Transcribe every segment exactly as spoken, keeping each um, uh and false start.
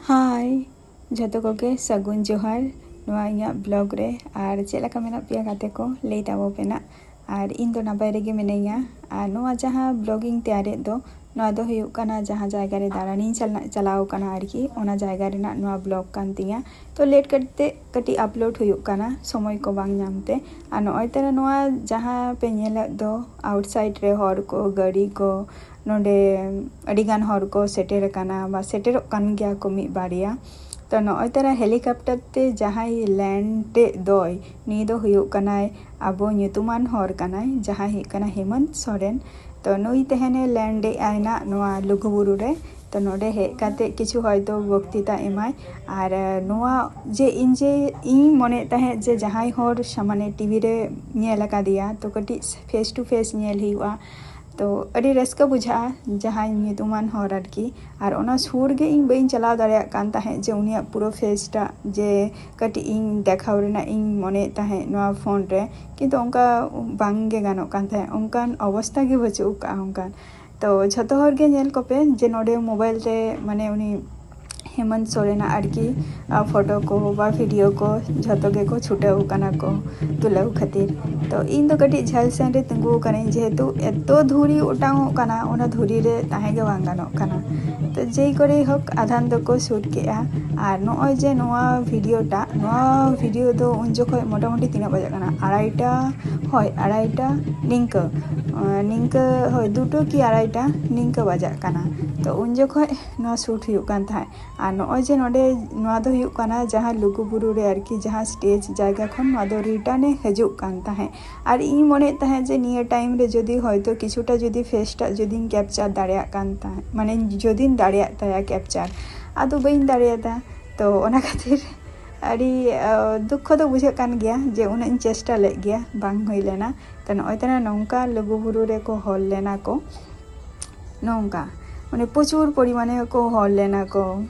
ᱦᱟᱭ, ᱡᱷᱚᱛᱚ ᱠᱚᱜᱮ ᱥᱟᱹᱜᱩᱱ ᱡᱚᱦᱟᱨ ᱱᱚᱣᱟ ᱤᱧᱟᱹᱜ ᱵᱞᱚᱜ ᱨᱮ᱾ ᱟᱨ ᱪᱮᱫ ᱞᱮᱠᱟ ᱢᱮᱱᱟᱜ ᱯᱮᱭᱟ ᱜᱟᱛᱮ ᱠᱚ? ᱞᱟᱹᱭ ᱛᱟᱵᱚ ᱯᱮ ᱱᱟᱜ᱾ ᱟᱨ ᱤᱧ ᱫᱚ ᱱᱟᱯᱟᱭ ᱨᱮᱜᱮ ᱢᱤᱱᱟᱹᱧᱟ᱾ ᱟᱨ ᱱᱚᱣᱟ ᱡᱟᱦᱟᱸ ᱵᱞᱚᱜ ᱤᱧ ᱛᱮᱭᱟᱨᱮᱫ ᱫᱚ, ᱱᱚᱣᱟ ᱫᱚ ᱦᱩᱭᱩᱜ ᱠᱟᱱᱟ ᱡᱟᱦᱟᱸ ᱡᱟᱭᱜᱟ ᱨᱮ ᱫᱟᱬᱟᱱᱤᱧ ᱪᱟᱞᱟᱜ, ᱪᱟᱞᱟᱣ ᱠᱟᱱᱟ ᱟᱨᱠᱤ, ᱚᱱᱟ ᱡᱟᱭᱜᱟ ᱨᱮᱱᱟᱜ ᱱᱚᱣᱟ ᱵᱞᱚᱜ ᱠᱟᱱ ᱛᱤᱧᱟ᱾ ᱛᱚ ᱞᱮᱴ ᱠᱟᱛᱮ ᱠᱟᱹᱴᱤᱡ ᱟᱯᱞᱳᱰ ᱦᱩᱭᱩᱜ ᱠᱟᱱᱟ, ᱥᱚᱢᱚᱭ ᱠᱚ ᱵᱟᱝ ᱧᱟᱢ ᱛᱮ᱾ ᱟᱨ ᱱᱚᱜᱼᱚᱭ ᱛᱚᱨᱟ ᱱᱚᱣᱟ ᱡᱟᱦᱟᱸ ᱯᱮ ᱧᱮᱞᱮᱫ ᱫᱚ ᱟᱣᱩᱴᱥᱟᱭᱤᱰ ᱨᱮ ᱦᱚᱲ ᱠᱚ, ᱜᱟᱹᱰᱤ ᱠᱚ, ᱱᱚᱰᱮ ᱟᱹᱰᱤᱜᱟᱱ ᱦᱚᱲ ᱠᱚ ᱥᱮᱴᱮᱨ ᱟᱠᱟᱱᱟ ᱵᱟ ᱥᱮᱴᱮᱨᱚᱜ ᱠᱟᱱ ᱜᱮᱭᱟ ᱠᱚ ᱢᱤᱫ ᱵᱟᱨᱭᱟ᱾ ᱛᱚ ᱱᱚᱜᱼᱚᱭ ᱛᱚᱨᱟ ᱦᱮᱞᱤᱠᱚᱯᱴᱟᱨ ᱛᱮ ᱡᱟᱦᱟᱸᱭ ᱞᱮᱱᱰ ᱮᱫ ᱫᱚᱭ, ᱱᱩᱭ ᱫᱚ ᱦᱩᱭᱩᱜ ᱠᱟᱱᱟᱭ ᱟᱵᱚ ᱧᱩᱛᱩᱢᱟᱱ ᱦᱚᱲ ᱠᱟᱱᱟᱭ, ᱡᱟᱦᱟᱸᱭ ᱦᱩᱭᱩᱜ ᱠᱟᱱᱟ ᱦᱮᱢᱚᱱᱛ ᱥᱚᱨᱮᱱ᱾ ᱛᱚ ᱱᱩᱭ ᱛᱮᱦᱮᱧᱮ ᱞᱮᱱᱰ ᱮᱫ ᱟᱭ ᱱᱟᱜ ᱱᱚᱣᱟ ᱞᱩᱜᱩᱵᱩᱨᱩ ᱨᱮ᱾ ᱛᱚ ᱱᱚᱰᱮ ᱦᱮᱡ ᱠᱟᱛᱮ ᱠᱤᱪᱷᱩ ᱦᱚᱭᱛᱳ ᱵᱚᱠᱛᱤᱛᱟ ᱮᱢᱟᱭ᱾ ᱟᱨ ᱱᱚᱣᱟ ᱡᱮ ᱤᱧ ᱡᱮ ᱤᱧ ᱢᱚᱱᱮᱭᱮᱫ ᱛᱟᱦᱮᱸᱫ ᱡᱮ ᱡᱟᱦᱟᱸᱭ ᱦᱚᱲ ᱥᱟ-, ᱢᱟᱱᱮ ᱴᱤᱵᱷᱤ ᱨᱮ ᱧᱮᱞ ᱟᱠᱟᱫᱮᱭᱟ, ᱛᱚ ᱠᱟᱹᱴᱤᱡ ᱯᱷᱮᱥ ᱴᱩ ᱯᱷᱮᱥ ᱧᱮᱞ ᱦᱩᱭᱩᱜᱼᱟ, ᱛᱚ ᱟᱹᱰᱤ ᱨᱟᱹᱥᱠᱟᱹ ᱵᱩᱡᱷᱟᱹᱜᱼᱟ ᱡᱟᱦᱟᱸᱭ ᱧᱩᱛᱩᱢᱟᱱ ᱦᱚᱲ ᱟᱨᱠᱤ᱾ ᱟᱨ ᱚᱱᱟ ᱥᱩᱨ ᱜᱮ ᱤᱧ ᱵᱟᱹᱧ ᱪᱟᱞᱟᱣ ᱫᱟᱲᱮᱭᱟᱜ ᱠᱟᱱ ᱛᱟᱦᱮᱸᱫ ᱡᱮ ᱩᱱᱤᱭᱟᱜ ᱯᱩᱨᱟᱹ ᱯᱷᱮᱥ ᱴᱟᱜ ᱡᱮ ᱠᱟᱹᱴᱤᱡ ᱤᱧ ᱫᱮᱠᱷᱟᱣ ᱨᱮᱱᱟᱜ ᱤᱧ ᱢᱚᱱᱮᱭᱮᱫ ᱛᱟᱦᱮᱸᱫ ᱱᱚᱣᱟ ᱯᱷᱳᱱ ᱨᱮ, ᱠᱤᱱᱛᱩ ᱚᱱᱠᱟ ᱵᱟᱝ ᱜᱮ ᱜᱟᱱᱚᱜ ᱠᱟᱱ ᱛᱟᱦᱮᱸᱫ, ᱚᱱᱠᱟᱱ ᱚᱵᱚᱥᱛᱟ ᱜᱮ ᱵᱟᱹᱪᱩᱜ ᱟᱠᱟᱫᱼᱟ ᱚᱱᱠᱟᱱ᱾ ᱛᱚ ᱡᱷᱚᱛᱚ ᱦᱚᱲ ᱜᱮ ᱧᱮᱞ ᱠᱚᱯᱮ ᱡᱮ ᱱᱚᱰᱮ ᱢᱳᱵᱟᱭᱤᱞ ᱨᱮ ᱢᱟᱱᱮ ᱩᱱᱤ ᱦᱮᱢᱚᱱᱛ ᱥᱚᱨᱮᱱᱟᱜ ᱟᱨᱠᱤ, ᱟ, ᱯᱷᱳᱴᱳ ᱠᱚ ᱵᱟ ᱵᱷᱤᱰᱤᱭᱳ ᱠᱚ ᱡᱷᱚᱛᱚ ᱜᱮᱠᱚ ᱪᱷᱩᱴᱟᱹᱣ ᱠᱟᱱᱟ ᱠᱚ ᱛᱩᱞᱟᱹᱣ ᱠᱷᱟᱹᱛᱤᱨ᱾ ᱛᱚ ᱤᱧ ᱫᱚ ᱠᱟᱹᱴᱤᱡ ᱡᱷᱟᱹᱞ ᱥᱮᱱ ᱨᱮ ᱛᱤᱸᱜᱩ ᱟᱠᱟᱱᱟᱹᱧ, ᱡᱮᱦᱮᱛᱩ ᱮᱛᱚ ᱫᱷᱩᱲᱤ ᱚᱴᱟᱝᱚᱜ ᱠᱟᱱᱟ, ᱚᱱᱟ ᱫᱷᱩᱲᱤ ᱨᱮ ᱛᱟᱦᱮᱸ ᱜᱮ ᱵᱟᱝ ᱜᱟᱱᱚᱜ ᱠᱟᱱᱟ᱾ ᱛᱚ ᱡᱮᱭ ᱠᱚᱨᱮ ᱦᱳᱠ, ᱟᱫᱷᱟᱱ ᱫᱚᱠᱚ ᱥᱩᱴ ᱠᱮᱜᱼᱟ᱾ ᱟᱨ ᱱᱚᱜᱼᱚᱭ ᱡᱮ ᱱᱚᱣᱟ ᱵᱷᱤᱰᱤᱭᱳ ᱴᱟᱜ, ᱱᱚᱣᱟ ᱵᱷᱤᱰᱤᱭᱳ ᱫᱚ ᱩᱱ ᱡᱚᱠᱷᱚᱡ ᱢᱚᱴᱟᱢᱩᱴᱤ ᱛᱤᱱᱟᱹᱜ ᱵᱟᱡᱟᱜ ᱠᱟᱱᱟ? ᱟᱲᱟᱭᱴᱟ, ᱦᱳᱭ, ᱟᱲᱟᱭᱴᱟ ᱱᱤᱝᱠᱟᱹ, ᱟᱸ, ᱱᱤᱝᱠᱟᱹ, ᱦᱳᱭ, ᱫᱩᱴᱳ ᱠᱤ ᱟᱲᱟᱭᱴᱟ ᱱᱤᱝᱠᱟᱹ ᱵᱟᱡᱟᱜ ᱠᱟᱱᱟ᱾ ᱛᱚ ᱩᱱ ᱡᱚᱠᱷᱚᱡ ᱱᱚᱣᱟ ᱥᱩᱴ ᱦᱩᱭᱩᱜ ᱠᱟᱱ ᱛᱟᱦᱮᱸᱫ᱾ ᱟᱨ ᱱᱚᱜᱼᱚᱭ ᱡᱮ ᱱᱚᱰᱮ, ᱱᱚᱣᱟ ᱫᱚ ᱦᱩᱭᱩᱜ ᱠᱟᱱᱟ ᱡᱟᱦᱟᱸ ᱞᱩᱜᱩᱵᱩᱨᱩ ᱨᱮ ᱟᱨᱠᱤ, ᱡᱟᱦᱟᱸ ᱥᱴᱮᱡᱽ ᱡᱟᱭᱜᱟ ᱠᱷᱚᱱ ᱱᱚᱣᱟ ᱫᱚ ᱨᱤᱴᱟᱨᱱ ᱮ ᱦᱤᱡᱩᱜ ᱠᱟᱱ ᱛᱟᱦᱮᱸᱫ᱾ ᱟᱨ ᱤᱧ ᱢᱚᱱᱮᱭᱮᱫ ᱛᱟᱦᱮᱸᱫ ᱡᱮ ᱱᱤᱭᱟᱹ ᱴᱟᱭᱤᱢ ᱨᱮ ᱡᱩᱫᱤ ᱦᱚᱭᱛᱳ ᱠᱤᱪᱷᱩᱴᱟ ᱡᱩᱫᱤ ᱯᱷᱮᱥ ᱴᱟᱜ ᱡᱩᱫᱤᱧ ᱠᱮᱯᱪᱟᱨ ᱫᱟᱲᱮᱭᱟᱜ ᱠᱟᱱ ᱛᱟᱦᱮᱸᱫ, ᱢᱟᱱᱮ ᱡᱩᱫᱤᱧ ᱫᱟᱲᱮᱭᱟᱜ ᱛᱟᱭᱟ ᱠᱮᱯᱪᱟᱨ, ᱟᱫᱚ ᱵᱟᱹᱧ ᱫᱟᱲᱮᱭᱟᱫᱟ᱾ ᱛᱚ ᱚᱱᱟ ᱠᱷᱟᱹᱛᱤᱨ ᱟᱹᱰᱤ, ᱟ, ᱫᱩᱠᱠᱷᱚ ᱫᱚ ᱵᱩᱡᱷᱟᱹᱜ ᱠᱟᱱ ᱜᱮᱭᱟ ᱡᱮ ᱩᱱᱟᱹᱜ ᱤᱧ ᱪᱮᱥᱴᱟ ᱞᱮᱫ ᱜᱮᱭᱟ, ᱵᱟᱝ ᱦᱩᱭ ᱞᱮᱱᱟ᱾ ᱛᱚ ᱱᱚᱜᱼᱚᱭ ᱛᱟᱦᱮᱱᱟ ᱱᱚᱝᱠᱟ ᱞᱩᱜᱩᱵᱩᱨᱩ ᱨᱮᱠᱚ ᱦᱚᱲ ᱞᱮᱱᱟ ᱠᱚ, ᱱᱚᱝᱠᱟ ᱢᱟᱱᱮ ᱯᱨᱚᱪᱩᱨ ᱯᱚᱨᱤᱢᱟᱱᱮ ᱠᱚ ᱦᱚᱲ ᱞᱮᱱᱟ ᱠᱚ᱾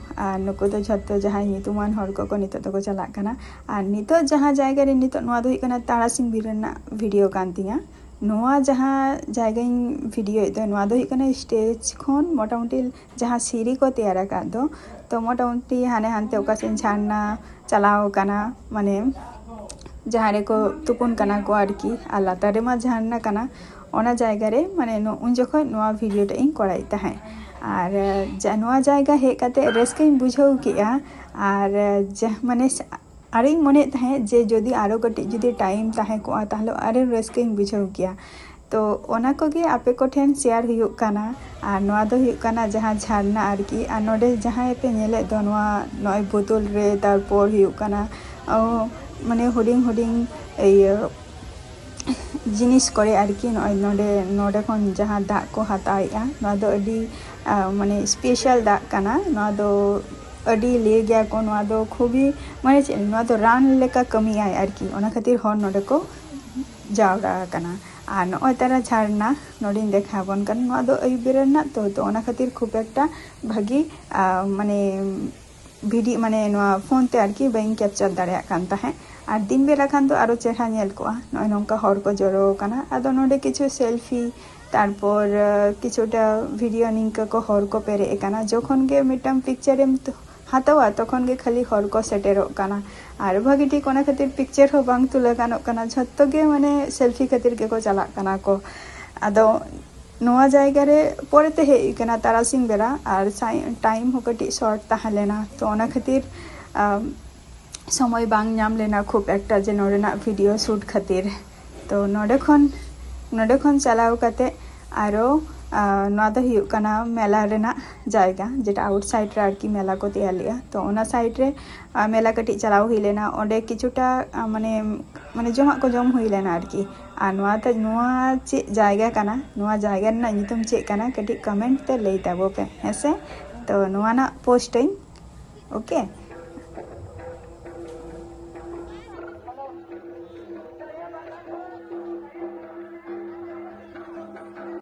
ᱟᱨ ᱱᱩᱠᱩ ᱫᱚ ᱡᱷᱚᱛᱚ ᱡᱟᱦᱟᱸᱭ ᱧᱩᱛᱩᱢᱟᱱ ᱦᱚᱲ ᱠᱚᱠᱚ ᱱᱤᱛᱚᱜ ᱫᱚᱠᱚ ᱪᱟᱞᱟᱜ ᱠᱟᱱᱟ᱾ ᱟᱨ ᱱᱤᱛᱚᱜ ᱡᱟᱦᱟᱸ ᱡᱟᱭᱜᱟ ᱨᱮ ᱱᱤᱛᱚᱜ ᱱᱚᱣᱟ ᱫᱚ ᱦᱩᱭᱩᱜ ᱠᱟᱱᱟ ᱛᱟᱨᱟᱥᱤᱧ ᱵᱮᱲᱟ ᱨᱮᱱᱟᱜ ᱵᱷᱤᱰᱤᱭᱳ ᱠᱟᱱ ᱛᱤᱧᱟ᱾ ᱱᱚᱣᱟ ᱡᱟᱦᱟᱸ ᱡᱟᱭᱜᱟᱧ ᱵᱷᱤᱰᱤᱭᱳᱭᱮᱫ ᱫᱚ, ᱱᱚᱣᱟ ᱫᱚ ᱦᱩᱭᱩᱜ ᱠᱟᱱᱟ ᱥᱴᱮᱡᱽ ᱠᱷᱚᱱ ᱢᱚᱴᱟᱢᱩᱴᱤ ᱡᱟᱦᱟᱸ ᱥᱤᱲᱤ ᱠᱚ ᱛᱮᱭᱟᱨ ᱟᱠᱟᱫ ᱫᱚ, ᱛᱚ ᱢᱚᱴᱟᱢᱩᱴᱤ ᱦᱟᱱᱮ ᱦᱟᱱᱛᱮ ᱚᱠᱟ ᱥᱮᱫ ᱡᱷᱟᱨᱱᱟ ᱪᱟᱞᱟᱣ ᱠᱟᱱᱟ, ᱢᱟᱱᱮ ᱡᱟᱦᱟᱸ ᱨᱮᱠᱚ ᱛᱩᱯᱩᱱ ᱠᱟᱱᱟ ᱠᱚ ᱟᱨᱠᱤ, ᱟᱨ ᱞᱟᱛᱟᱨ ᱨᱮᱢᱟ ᱡᱷᱟᱨᱱᱟ ᱠᱟᱱᱟ᱾ ᱚᱱᱟ ᱡᱟᱭᱜᱟ ᱨᱮ ᱢᱟᱱᱮ ᱱᱚ-, ᱩᱱ ᱡᱚᱠᱷᱚᱱ ᱱᱚᱣᱟ ᱵᱷᱤᱰᱤᱭᱳ ᱴᱟᱜ ᱤᱧ ᱠᱚᱨᱟᱣᱮᱫ ᱛᱟᱦᱮᱸᱫ᱾ ᱟᱨ ᱡᱟ-, ᱱᱚᱣᱟ ᱡᱟᱭᱜᱟ ᱦᱮᱡ ᱠᱟᱛᱮ ᱨᱟᱹᱥᱠᱟᱹᱧ ᱵᱩᱡᱷᱟᱹᱣ ᱠᱮᱜᱼᱟ᱾ ᱟᱨ ᱡᱟ-, ᱢᱟᱱᱮ ᱟᱨᱤᱧ ᱢᱚᱱᱮᱭᱮᱫ ᱛᱟᱦᱮᱸᱫ ᱡᱮ ᱡᱩᱫᱤ ᱟᱨᱚ ᱠᱟᱹᱴᱤᱡ ᱡᱩᱫᱤ ᱴᱟᱭᱤᱢ ᱛᱟᱦᱮᱸ ᱠᱚᱜᱼᱟ, ᱛᱟᱦᱞᱮ ᱟᱨᱚ ᱨᱟᱹᱥᱠᱟᱹᱧ ᱵᱩᱡᱷᱟᱹᱣ ᱠᱮᱭᱟ᱾ ᱛᱚ ᱚᱱᱟ ᱠᱚᱜᱮ ᱟᱯᱮ ᱠᱚᱴᱷᱮᱱ ᱥᱮᱭᱟᱨ ᱦᱩᱭᱩᱜ ᱠᱟᱱᱟ᱾ ᱟᱨ ᱱᱚᱣᱟ ᱫᱚ ᱦᱩᱭᱩᱜ ᱠᱟᱱᱟ ᱡᱟᱦᱟᱸ ᱡᱷᱟᱨᱱᱟ ᱟᱨᱠᱤ, ᱟᱨ ᱱᱚᱰᱮ ᱡᱟᱦᱟᱸᱭ ᱯᱮ ᱧᱮᱞᱮᱫ ᱫᱚ ᱱᱚᱣᱟ ᱱᱚᱜᱼᱚᱭ ᱵᱳᱛᱚᱞ ᱨᱮ, ᱛᱟᱨᱯᱚᱨ ᱦᱩᱭᱩᱜ ᱠᱟᱱᱟ ᱚ, ᱢᱟᱱᱮ ᱦᱩᱰᱤᱧ ᱦᱩᱰᱤᱧ ᱤᱭᱟᱹ ᱡᱤᱱᱤᱥ ᱠᱚᱨᱮ ᱟᱨᱠᱤ, ᱱᱚᱜᱼᱚᱭ ᱱᱚᱰᱮ, ᱱᱚᱰᱮ ᱠᱷᱚᱱ ᱡᱟᱦᱟᱸ ᱫᱟᱜ ᱠᱚ ᱦᱟᱛᱟᱣᱮᱫᱼᱟ, ᱱᱚᱣᱟ ᱫᱚ ᱟᱹᱰᱤ ᱟᱸ, ᱢᱟᱱᱮ ᱥᱯᱮᱥᱟᱞ ᱫᱟᱜ ᱠᱟᱱᱟ᱾ ᱱᱚᱣᱟ ᱫᱚ ᱟᱹᱰᱤ ᱞᱟᱹᱭ ᱜᱮᱭᱟ ᱠᱚ, ᱱᱚᱣᱟ ᱫᱚ ᱠᱷᱩᱵᱤ ᱢᱟᱱᱮ ᱪᱮᱫ, ᱱᱚᱣᱟ ᱫᱚ ᱨᱟᱱ ᱞᱮᱠᱟ ᱠᱟᱹᱢᱤᱭᱟᱭ ᱟᱨᱠᱤ, ᱚᱱᱟ ᱠᱷᱟᱹᱛᱤᱨ ᱦᱚᱲ ᱱᱚᱰᱮ ᱠᱚ ᱡᱟᱣᱨᱟ ᱟᱠᱟᱱᱟ᱾ ᱟᱨ ᱱᱚᱜᱼᱚᱭ ᱛᱟᱨᱟ ᱡᱷᱟᱨᱱᱟ ᱱᱚᱰᱮᱧ ᱫᱮᱠᱷᱟᱣ ᱟᱵᱚᱱ ᱠᱟᱱᱟ, ᱱᱚᱣᱟ ᱫᱚ ᱟᱹᱭᱩᱵ ᱵᱮᱲᱟ ᱨᱮᱱᱟᱜ ᱛᱚ, ᱛᱚ ᱚᱱᱟ ᱠᱷᱟᱹᱛᱤᱨ ᱠᱷᱩᱵ ᱮᱠᱴᱟ ᱵᱷᱟᱹᱜᱤ ᱟᱸ, ᱢᱟᱱᱮ ᱵᱷᱤᱰᱤ-, ᱢᱟᱱᱮ ᱱᱚᱣᱟ ᱯᱷᱳᱱ ᱛᱮ ᱟᱨᱠᱤ ᱵᱟᱹᱧ ᱠᱮᱯᱪᱟᱨ ᱫᱟᱲᱮᱭᱟᱜ ᱠᱟᱱ ᱛᱟᱦᱮᱸᱫ᱾ ᱟᱨ ᱫᱤᱱ ᱵᱮᱲᱟ ᱠᱷᱟᱱ ᱫᱚ ᱟᱨᱚ ᱪᱮᱦᱨᱟ ᱧᱮᱞ ᱠᱚᱜᱼᱟ᱾ ᱱᱚᱜᱼᱚᱭ ᱱᱚᱝᱠᱟ ᱦᱚᱲ ᱠᱚ ᱡᱚᱨᱚ ᱟᱠᱟᱱᱟ᱾ ᱟᱫᱚ ᱱᱚᱰᱮ ᱠᱤᱪᱷᱩ ᱥᱮᱞᱯᱷᱤ, ᱛᱟᱨᱯᱚᱨ, ᱟᱸ, ᱠᱤᱪᱷᱩᱴᱟ ᱵᱷᱤᱰᱤᱭᱳ ᱱᱤᱝᱠᱟᱹ ᱠᱚ ᱦᱚᱲ ᱠᱚ ᱯᱮᱨᱮᱡ ᱟᱠᱟᱱᱟ᱾ ᱡᱚᱠᱷᱚᱱ ᱜᱮ ᱢᱤᱫᱴᱟᱝ ᱯᱤᱠᱪᱟᱨᱮᱢ ᱛᱩ-, ᱦᱟᱛᱟᱣᱟ, ᱛᱚᱠᱷᱚᱱ ᱜᱮ ᱠᱷᱟᱹᱞᱤ ᱦᱚᱲ ᱠᱚ ᱥᱮᱴᱮᱨᱚᱜ ᱠᱟᱱᱟ᱾ ᱟᱨ ᱵᱷᱟᱹᱜᱤ ᱴᱷᱤᱠ ᱚᱱᱟ ᱠᱷᱟᱹᱛᱤᱨ ᱯᱤᱠᱪᱟᱨ ᱦᱚᱸ ᱵᱟᱝ ᱛᱩᱞᱟᱹᱣ ᱜᱟᱱᱚᱜ ᱠᱟᱱᱟ᱾ ᱡᱷᱚᱛᱚ ᱜᱮ ᱢᱟᱱᱮ ᱥᱮᱞᱯᱷᱤ ᱠᱷᱟᱹᱛᱤᱨ ᱜᱮᱠᱚ ᱪᱟᱞᱟᱜ ᱠᱟᱱᱟ ᱠᱚ᱾ ᱟᱫᱚ ᱱᱚᱣᱟ ᱡᱟᱭᱜᱟ ᱨᱮ ᱯᱚᱨᱮᱛᱮ ᱦᱮᱡ ᱦᱩᱭ ᱠᱟᱱᱟ ᱛᱟᱨᱟᱥᱤᱧ ᱵᱮᱲᱟ, ᱟᱨ ᱥᱟᱭ-, ᱴᱟᱭᱤᱢ ᱦᱚᱸ ᱠᱟᱹᱴᱤᱡ ᱥᱚᱨᱴ ᱛᱟᱦᱮᱸ ᱞᱮᱱᱟ, ᱛᱚ ᱚᱱᱟ ᱠᱷᱟᱹᱛᱤᱨ, ᱟᱢ, ᱥᱚᱢᱚᱭ ᱵᱟᱝ ᱧᱟᱢ ᱞᱮᱱᱟ ᱠᱷᱩᱵ ᱮᱠᱴᱟ ᱡᱮ ᱱᱚᱰᱮᱱᱟᱜ ᱵᱷᱤᱰᱤᱭᱳ ᱥᱩᱴ ᱠᱷᱟᱹᱛᱤᱨ᱾ ᱛᱚ ᱱᱚᱰᱮ ᱠᱷᱚᱱ, ᱱᱚᱰᱮ ᱠᱷᱚᱱ ᱪᱟᱞᱟᱣ ᱠᱟᱛᱮ ᱟᱨᱚ, ᱟ, ᱱᱚᱣᱟ ᱫᱚ ᱦᱩᱭᱩᱜ ᱠᱟᱱᱟ ᱢᱮᱞᱟ ᱨᱮᱱᱟᱜ ᱡᱟᱭᱜᱟ, ᱡᱮᱴᱟ ᱟᱣᱩᱴᱥᱟᱭᱤᱰ ᱨᱮ ᱟᱨᱠᱤ ᱢᱮᱞᱟ ᱠᱚ ᱛᱮᱭᱟᱨ ᱞᱮᱜᱼᱟ᱾ ᱛᱚ ᱚᱱᱟ ᱥᱟᱭᱤᱰ ᱨᱮ, ᱟ, ᱢᱮᱞᱟ ᱠᱟᱹᱴᱤᱡ ᱪᱟᱞᱟᱣ ᱦᱩᱭ ᱞᱮᱱᱟ, ᱚᱸᱰᱮ ᱠᱤᱪᱷᱩᱴᱟ, ᱟ, ᱢᱟᱱᱮ, ᱢᱟᱱᱮ ᱡᱚᱢᱟᱜ ᱠᱚ ᱡᱚᱢ ᱦᱩᱭ ᱞᱮᱱᱟ ᱟᱨᱠᱤ᱾ ᱟᱨ ᱱᱚᱣᱟ ᱛᱮ, ᱱᱚᱣᱟ ᱪᱮᱫ ᱡᱟᱭᱜᱟ ᱠᱟᱱᱟ, ᱱᱚᱣᱟ ᱡᱟᱭᱜᱟ ᱨᱮᱱᱟᱜ ᱧᱩᱛᱩᱢ ᱪᱮᱫ ᱠᱟᱱᱟ, ᱠᱟᱹᱴᱤᱡ ᱠᱚᱢᱮᱱᱴ ᱛᱮ ᱞᱟᱹᱭ ᱛᱟᱵᱚ ᱯᱮ, ᱦᱮᱸ ᱥᱮ? ᱛᱚ ᱱᱚᱣᱟ ᱨᱮᱱᱟᱜ ᱯᱳᱥᱴ ᱟᱹᱧ, ᱳᱠᱮ?